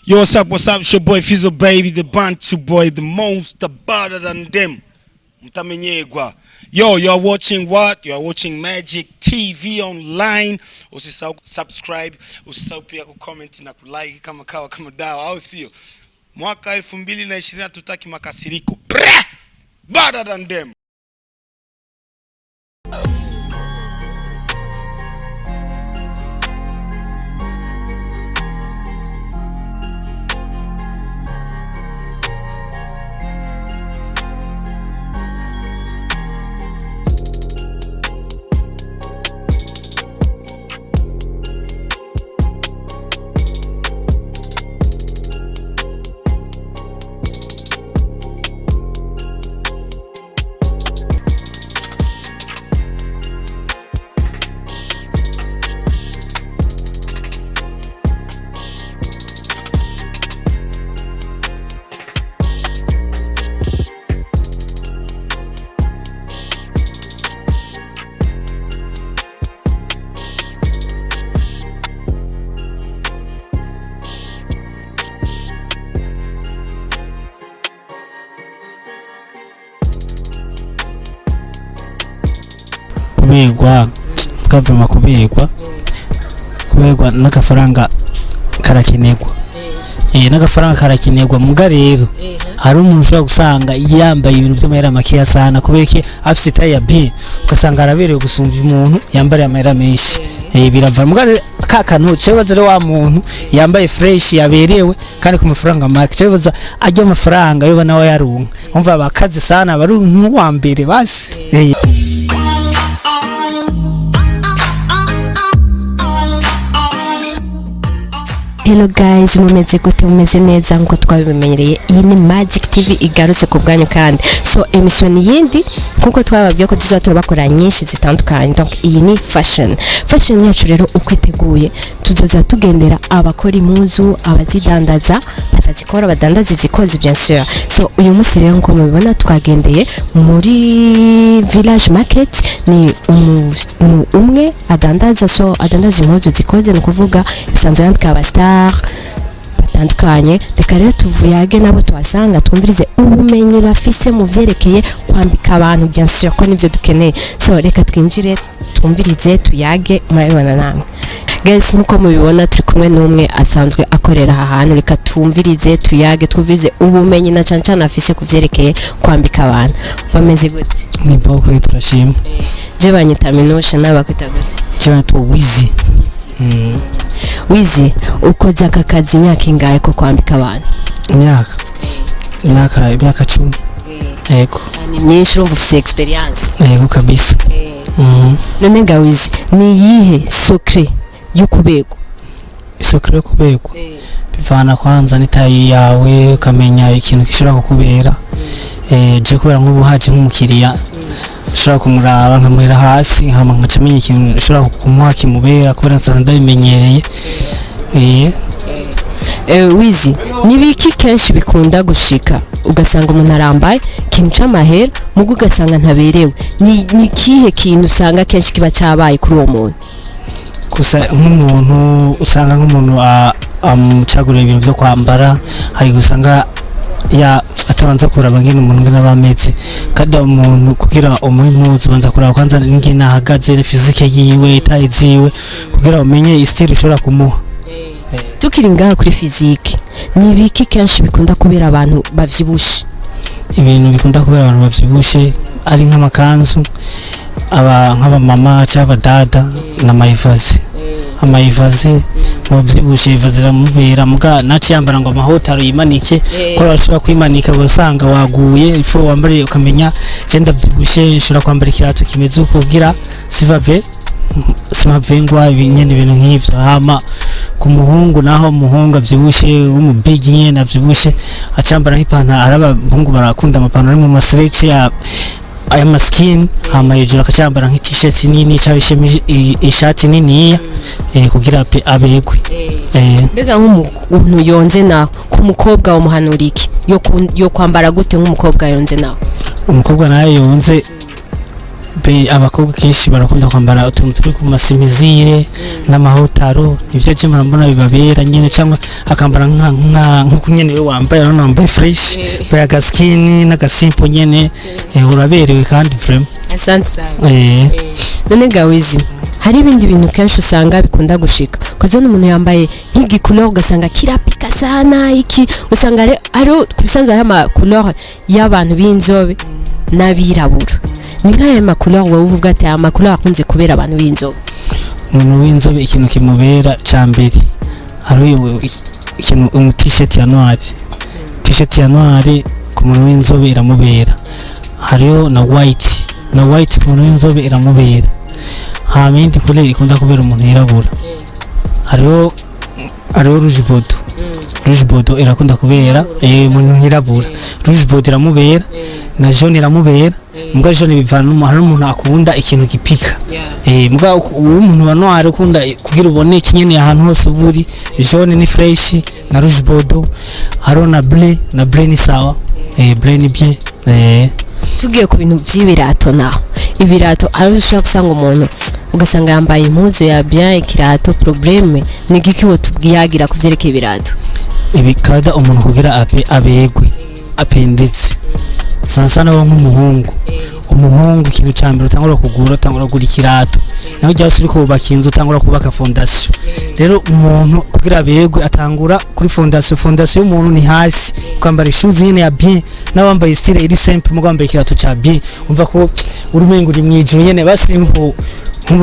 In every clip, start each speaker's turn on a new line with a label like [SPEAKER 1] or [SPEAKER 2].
[SPEAKER 1] Yo, what's up, what's up? It's your boy Fizzle Baby, the Bantu boy, the most better than them. Mtamenyegwa. Yo, you are watching what? You are watching Magic TV Online. Usisahau subscribe, usisahau pia kucomment na kulike kama kawa kama dawa, au sio? Mwaka 2020 hatutaki makasiriko. Brah! Better than them.
[SPEAKER 2] Kubegwa bwavuma kubegwa kubegwa n'agafaranga karakenerwa, n'agafaranga karakenerwa. Muga rero hari umuntu ushobora gusanga yambaye ibintu by'amahera makeya sana, kubera ko afite taille ya bien, ugasanga araberewe gusumba umuntu yambariye amahera menshi. Birava muga ka kantu cebaza rero wa muntu yambaye fresh yaberewe kandi ku mafaranga make, cebaza ajya amafaranga yoba nawe yarunka, umva bakaze sana bari nk'uwa mbere basi.
[SPEAKER 3] Hello guys, mumeze gute? Mumeze neza nkuko twabimenyereye? Iyi ni Magic TV igarutse ku bwanyu kandi so emission yindi nkuko twababwiye ko tuzaba turabakora nyinshi zitandukanye. Donc iyi ni fashion. Fashion yacu rero uko iteguye, tuzoza tugendera abakora impuzu, abazidandaza, batazikora, badandaza izikoze bien sûr. So uyu munsi rero nkuko mubibona twagendeye muri Village Market, ni umwe adandaza, so adandaza impuzu zikoze, ni ukuvuga isanzwe yambika abastar batandukanye. Reka rero tuvuyage nabo tuhasanga, twumvirize ubumenyi bafise mu vyerekeye kwambika abantu, bien sûr ko nivyo dukeneye. So reka twinjire twumvirize tuyage, murabibona namwe. Guys, nkuko mubibona turi kumwe n'umwe asanzwe akorera aha hantu. Reka twumvirize tuyage, twumvirize ubumenyi na cane cane afise ku vyerekeye kwambika abantu. Bameze gute?
[SPEAKER 2] Ni boko, turashima.
[SPEAKER 3] Je banyita Minusha, nawe bakwita gute?
[SPEAKER 2] Cyane to Wizi.
[SPEAKER 3] Wizi, ukoze aka kazi imyaka ingahe ko kwambika abantu?
[SPEAKER 2] Imyaka 10, yego.
[SPEAKER 3] Ni myinshi, urumva ufise experience.
[SPEAKER 2] Yego kabisa.
[SPEAKER 3] None ga Wizi, ni iyihe secret yo kubegwa?
[SPEAKER 2] Isoko yo kubegwa bivana kwanza n'itaille yawe, ukamenya ikintu gishobora kukubera. Je kubera nk'ubu haje nk'umukiriya, ushobora kumuraba nkamuhera hasi nkama nkaca menya ikintu ushobora kumuha kimubera, kubera nsanzwe ndabimenyereye.
[SPEAKER 3] Wizi, nibiki kenshi bikunda gushika ugasanga umuntu arambaye ikintu c'amahera mugo ugasanga ntaberewe? Ni kihe kintu usanga kenshi kiba cabaye kuri uwo muntu?
[SPEAKER 2] Gusa nk'umuntu usanga nk'umuntu amucagurira ibintu vyo kwambara, hari gusanga ya atabanza kuraba ngene umuntu ngene aba ameze, kandi umuntu kugira umuhe impuzu ubanza kuraba kwanza ingene ahagaze, physique yiwe, taille ziwe, kugira umenye style ushobora kumuha.
[SPEAKER 3] Tukiri ngaho kuri physique, ni ibiki kenshi bikunda kubera abantu bavyibushe?
[SPEAKER 2] Ibintu bikunda kubera abantu bavyibushe ari nk'amakanzu, aba nk'abamama cyangwa abadada, n'ama évasé. Ama évasé muvyibushe évasé iramubera, muga naci yambara ngo amahotaro yimanike, ko bashobora kwimanika ugasanga waguye. Ifu wambare ukamenya je ndavyibushe, nshobora kwambara ikirato kimeze uko kugira sivave simavengwa ibinyene, ibintu nk'ivyo. Hama ku muhungu naho, umuhungu avyibushe w'umubigi nyene avyibushe acambara nk'ipantaro, ari abahungu barakunda amapantaro ari mu masireci ya aya maskini, hama hejuru akacambara nk'i-t-shirt nini cyangwa ishati niniya, kugira aberekwe.
[SPEAKER 3] Mbega nk'umuntu yonze nawe, ku mukobwa wamuhanura iki? Yo kwambara gute nk'umukobwa yonze nawe?
[SPEAKER 2] Umukobwa nawe yonze Be abakobwa kenshi barakunda kwambara utuntu turi ku masimizire n'amahotaro, nivyo je murambona bibabera nyene, cyangwa akambara nka nkuko nyene we wambaye, urabona wambaye fresh, baya gaskini n'agasimpo nyene, uraberewe kandi vraiment.
[SPEAKER 3] Asante sana. None gawizi, hari ibindi bintu kenshi usanga bikunda gushika ukazibona umuntu yambaye nk'igicouleur, ugasanga kirapika sana iki, usanga ari ku bisanzwe hariho amacouleur y'abantu b'inzobe n'abirabura. Ni nk'aya macouleur wowe uvuga ati aya macouleur akunze kubera abantu b'inzobe?
[SPEAKER 2] Umuntu w'inzobe ikintu kimubera ca mbere, hari ikintu umu t-shirt ya noir. T-shirt ya noir ku muntu w'inzobe iramubera. Hariho na white, na white ku muntu w'inzobe iramubera. Hama iyindi couleur ikunda kubera umuntu yirabura, hariho rouge bordeaux. Rouge bordeaux irakunda kubera umuntu yirabura. Rouge bordeaux iramubera, na jaune iramubera. Mbwa jaune bivana hari umuntu akunda ikintu gipika. Mbwa uwo umuntu wa noir ukunda kugira uboneke nyene ahantu hose uba uri, jaune ni fresh na rouge bordeaux. Hariho na bleu, na bleu ni sawa, bleu ni bien.
[SPEAKER 3] Tugiye ku bintu by'ibirato naho, ibirato hari ushobora gusanga umuntu ugasanga yambaye impuzu ya bien, ikirato problème. Ni giki wo tubwiyagira ku vyerekeye ibirato?
[SPEAKER 2] Ibikada umuntu kugira ape abegwe apendetse sana sana, wo nk'umuhungu, umuhungu ikintu cya mbere utangura kugura, utangura kugura ikirato. Naho ujya uri kubaka inzu, utangura kubaka fondation. Rero umuntu kugira abegwe atangura kuri fondation. Fondation y'umuntu ni hasi, ukambara ishuzi nyene ya bien, n'abambaye style iri simple, mugo wambaye ikirato ca bien, umva ko uri umengo uri mwijuru nyene. Basi nkubu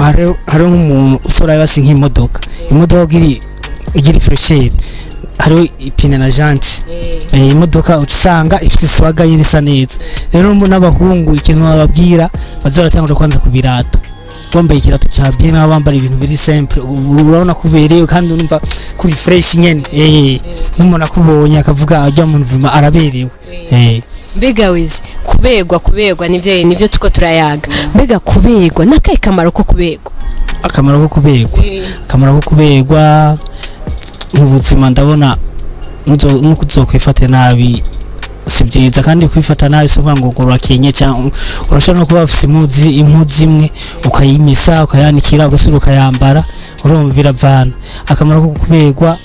[SPEAKER 2] hariho nk'umuntu usora basi nk'imodoka, imodoka iri igira fraîcheur, hariho ipine na jante. Imodoka uca usanga ifite swaga nyine isa neza. Rero n'abahungu ikintu bababwira, bazaratangura kwanza ku birato. Wambaye ikirato ca bien, n'abo bambara ibintu biri simple, urabona ko uberewe kandi urumva kuri fresh nyene, n'umuntu akubonye akavuga ajya muntu vraiment araberewe.
[SPEAKER 3] Mbega wizi, kubegwa nivyo tuko turayaga. Mbega kubegwa nakahe kamaro ko kubegwa?
[SPEAKER 2] Akamaro ko kubegwa mu buzima, ndabona nuko uzokwifata nabi si byiza. Kandi kwifata nabi si ukuvuga ngo urakenye, cyangwa urashobora no kuba ufite impuzu imwe ukayimesa, ukayanikira, ugasubira ukayambara. Urumva biravana. Akamaro ko kubegwa,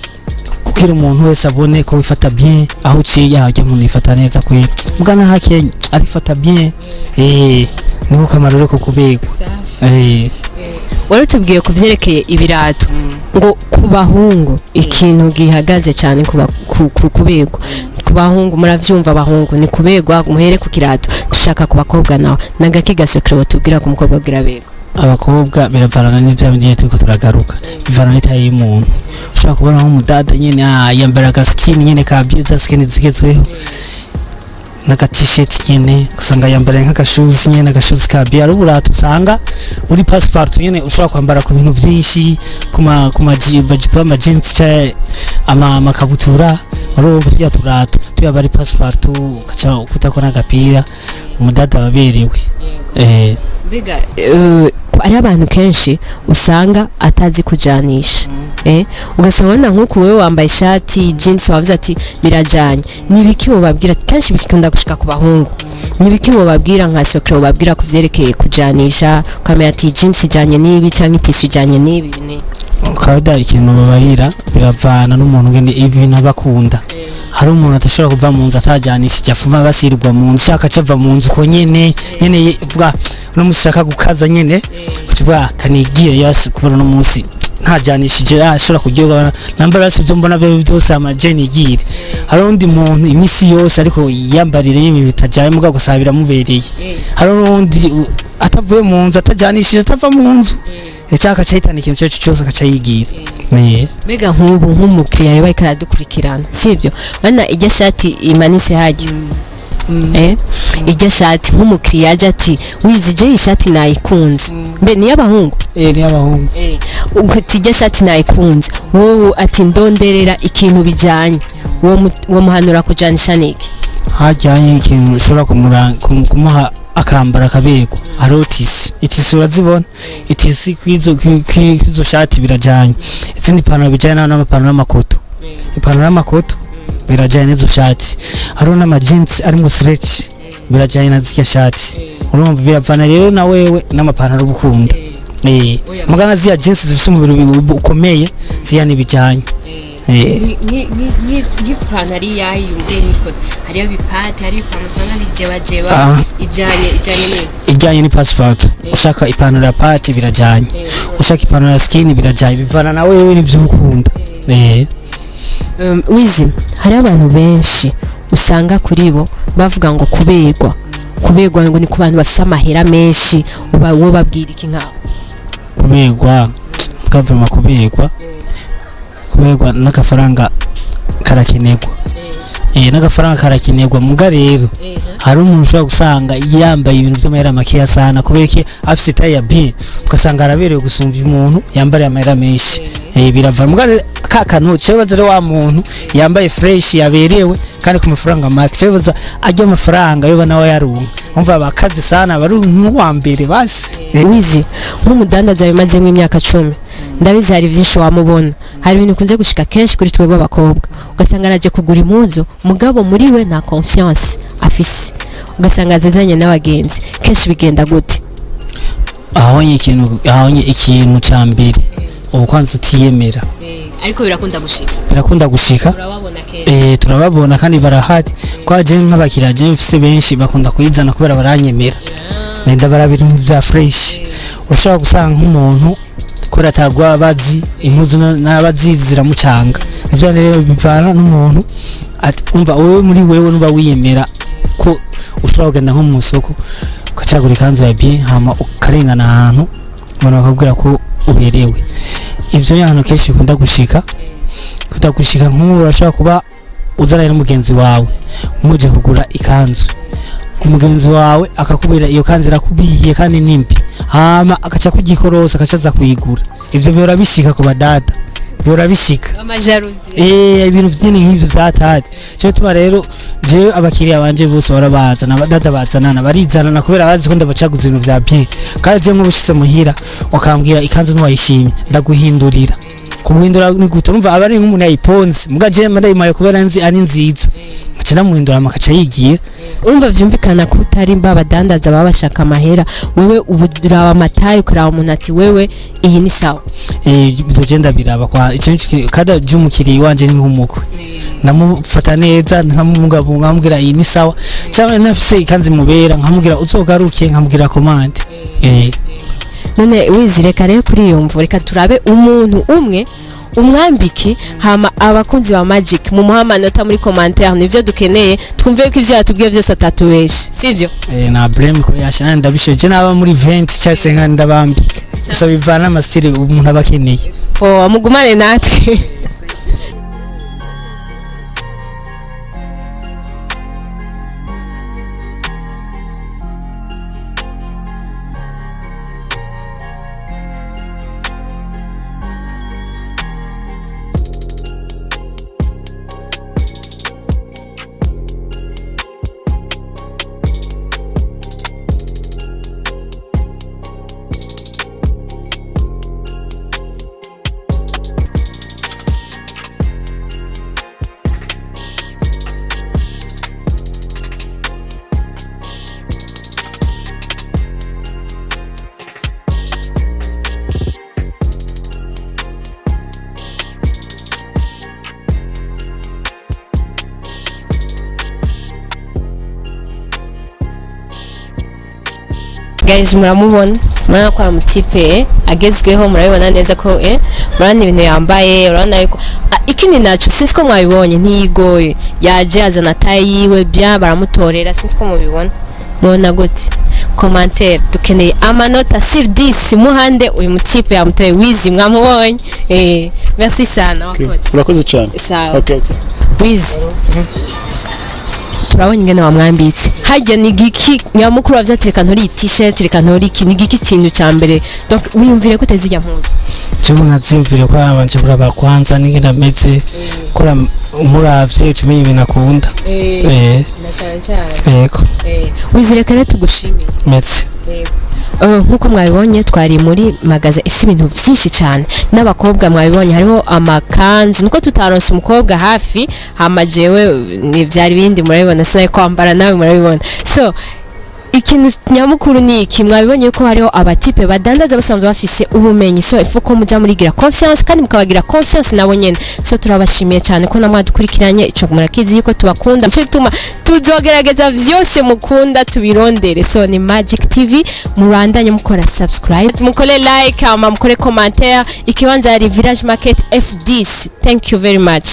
[SPEAKER 2] kugira umuntu wese abone ko wifata bien aho uciye, yajya umuntu yifata neza kweli, mbwa nahakenye arifata bien. Niko kamaro rero ko kubegwa.
[SPEAKER 3] Wari utubwiye ku vyerekeye ibirato, ngo ku bahungu ikintu gihagaze cyane kubegwa ku bahungu, muravyumva abahungu ni kubegwa, muhere ku kirato. Dushaka ku bakobwa nawe nagaki gasecret wotubwira ku mukobwa kugira begwa?
[SPEAKER 2] Abakobwa biravana n'ibya bindi turiko turagaruka, bivana n'itaille y'umuntu. Ushobora kubona nk'umudada nyene yambara agaskini nyene ka byiza, skin zigezweho n'aka t-shirt nyene, ugasanga yambara nk'agashuzi nyene, agashuzi ka bien. Ari uburato usanga uri passe-partout nyene, ushobora kwambara ku bintu byinshi, ku majipo y'amajeans canke amakabutura. Urumva tujya turato tuyaba ari passe-partout, ugaca ukutako n'agapira, umudada ababerewe.
[SPEAKER 3] Mbega ari abantu kenshi usanga atazi kujanisha, ugasanga ubona nk'uku wewe wambaye ishati, jeans, wavuze ati birajanye. Ni ibiki wobabwira? Kenshi bikunda gushika ku bahungu. Ni ibiki wobabwira nka secret wobabwira ku vyerekeye kujanisha, ukamenya ati jeans ijanye n'ibi canke itissu ijanye n'ibi ni
[SPEAKER 2] Kawaida ikintu babarira, biravana n'umuntu ngene ibintu aba akunda. Hari umuntu adashobora kuva mu nzu atajanishije, afuma basirirwa mu nzu, shaka acava mu nzu uko nyene nyene, vuga uno munsi ushaka gukaza nyene, ukivuga kanigiye yasi kubera uno munsi ntajanishije ashobora kuryoga nambara basi ibyo mbona byo byose amajeni igire. Hari undi muntu iminsi yose ariko yambarire ibintu bitajanye, mugabo gusa biramubereye. Hari undi atavuye mu nzu atajanishije, atava mu nzu, cyangwa akacahitana ikintu icyo ari cyo cyose akaca yigira.
[SPEAKER 3] Mbega nk'ubu nk'umukiriya yoba ariko aradukurikirana, sibyo, bana ijya shati imanitse hajya, ijya shati, nk'umukiriya aje ati wizi je iyi shati nayikunze, mbe ni iy'abahungu?
[SPEAKER 2] Ni abahungu.
[SPEAKER 3] Ati ijya shati nayikunze, wowe ati ndonderera ikintu bijanye, uwo muhanura kujanisha niki?
[SPEAKER 2] Hajyanye ikintu ushobora kumuha akambara akaberwa, hariho tissu. Itissu urazibona, itissu kw'izo shati birajyanye. Izindi pantaro bijyanye n'amapantaro y'amakoto, ipantaro y'amakoto birajyanye n'izo shati. Hariho n'amajinsi arimo stretch, birajyanye na zirya shati. Urumva biravana rero na wewe n'amapantaro ubukunda. Muganga ziya jeans zifise umubiri ukomeye ziya nibijanye.
[SPEAKER 3] Nk'ipantaro iyahe yumviye n'ikote? Hariyo bipate, hariyo ipantaro usanga bijebajeba. Ijanye n'iyo?
[SPEAKER 2] Ijyanye ni passport. Ushaka ipantaro ya pate birajyanye, ushaka ipantaro ya skin birajyanye, bivana na wewe n'ibyo ukunda.
[SPEAKER 3] Wizi, hariho abantu benshi usanga kuri bo bavuga ngo kuberwa ngo ni ku bantu bafite amahera menshi. Uba wo babwira iki nkabo?
[SPEAKER 2] Kuberwa bwavuma, kuberwa n'agafaranga karakenerwa. N'agafaranga karakenerwa. Muga rero hari umuntu ushobora gusanga yambaye ibintu by'amahera makeya sana, kubera ko afite taille ya bien, ugasanga araberewe gusumba umuntu yambariye amahera menshi. Birava. Muga rero ka kantu cyebaza rero, wa muntu yambaye fresh yaberewe kandi ku mafaranga make, cyebaza ajya amafaranga yoba nawe yarunga, umva bakaze sana bari nk'uwa mbere basi.
[SPEAKER 3] Wizi, nk'umudandaza bimazemo imyaka 10, ndabizi hari byinshi wamubona. Hari ibintu ukunze gushika kenshi kuri twebwe abakobwa, ugasanga araje kugura impuzu, mugabo muri we nta confiance afise, ugasanga azazanye n'abagenzi. Kenshi bigenda gute?
[SPEAKER 2] Ahonye ikintu cya mbere ubu kwanza utiyemera.
[SPEAKER 3] Ariko birakunda gushika?
[SPEAKER 2] Birakunda gushika.
[SPEAKER 3] Urababona kenshi?
[SPEAKER 2] Turababona kandi barahari. Kwa je nk'abakiriya je mfise benshi bakunda kuyizana kubera baranyemera, nenda barabira ibintu bya fresh. Ushobora gusanga nk'umuntu kubera atagwa bazi impuzu n'abazizi ziramucanga. Nivyo rero bivana n'umuntu. Ati umva, wewe muri wewe nuba wiyemera ko ushobora kugenda nko mu isoko ukacagura ikanzu ya bien, hama ukarengana ahantu abantu bakakubwira ko uberewe. Ivyo ni ahantu kenshi bikunda gushika. Nk'ubu urashobora kuba uzana n'umugenzi wawe, muje kugura ikanzu, umugenzi wawe akakubwira iyo kanzu irakubiye kandi nimbi, hama akaca kugikorosa akaca aza kuyigura. Ivyo bihora bishika ku badada, bihora bishika.
[SPEAKER 3] Amajaruzi.
[SPEAKER 2] Ibintu byinshi nk'ivyo vyatari cyo bituma rero jewe abakiriya banje bose barabazana, abadada bazanana barizanana kubera bazi ko ndabacaguza ibintu vya bien. Kandi je nk'ubushitse muhira ukambwira ikanzu ntiwayishimye, ndaguhindurira. Kumuhindura ni gute? Urumva aba ari nk'umuntu yayiponze, muga je ndayimaye kubera nzi ari nziza, nkaca ndamuhindura makaca yigira.
[SPEAKER 3] Urumva vyumvikana ko utari mba abadandaza baba bashaka amahera. Wewe ubu uraba amataye, ukaraba umuntu ati wewe iyi ni sawa.
[SPEAKER 2] Ibyo je ndabiraba kwa icyo kada by'umukiriya wanje ni nk'umukwe, ndamufata neza, nkamumugabo nkamubwira iyi ni sawa, cyangwa nafise ikanzu imubera nkamubwira uzogaruke, nkamubwira commande.
[SPEAKER 3] None Wizi, reka rero kuri iyo mvu, reka turabe umuntu umwe umwambike, hama abakunzi ba Magic mumuhe amanota muri commentaire. Nivyo dukeneye, twumve ko ivyo yatubwiye byose atatubeshe, sivyo?
[SPEAKER 2] Na blame ko yashana ndabishoje naba muri 20 cyangwa se nka ndabambika, gusa bivana n'ama style umuntu aba akeneye.
[SPEAKER 3] Po mugumane natwe. Guys, muramubona, murabona ko ari umutipe agezweho. Murabibona neza ko murabona ibintu yambaye, urabona yuko ikindi naco sinzi ko mwabibonye, ntiyigoye, yaje azana taille yiwe bien, baramutorera. Sinzi ko mubibona. Mubona gute? Commentaire, dukeneye amanota sur 10 muhande uyu mutipe yamutoye. Wizi, mwamubonye. Merci sana, wakoze.
[SPEAKER 1] Urakoze cyane.
[SPEAKER 3] Sawa.
[SPEAKER 1] Okay.
[SPEAKER 3] Wizi, turabona ingene wamwambitse. Harya ni igiki nyamukuru wavuze reka ntore iyi t-shirt, reka ntore iki? Ni igiki kintu ca mbere? Donc wiyumvire ko utazijya mpuzu?
[SPEAKER 2] Jewe navyiyumvire ko arabanje kuraba kwanza n'ingene ameze, kora umuravye uca umenya ibintu akunda.
[SPEAKER 3] Na cyane cyane.
[SPEAKER 2] Yego.
[SPEAKER 3] Wizi, reka rero tugushimire.
[SPEAKER 2] Merci.
[SPEAKER 3] Nk'uko mwabibonye, twari muri magasin ifite ibintu byinshi cyane n'abakobwa. Mwabibonye hariho amakanzu, nuko tutaronse umukobwa hafi, hama jewe ni byari bindi murabibona, sinari kwambara nawe murabibona. So Ikintu nyamukuru ni iki: mwabibonye ko hariho abatipe badandaza basanzwe bafise ubumenyi. So ifu ko muza murigira confiance kandi mukabagira confiance nabo nyene. So turabashimiye cyane ko namwe dukurikiranye. Ico murakizi yuko tubakunda, nico gituma tuzogerageza vyose mukunda tubirondere. So ni Magic TV, murandanye mukora subscribe, mukore like, hama mukore commentaire. Ikibanza yari Village Market F10. Thank you very much.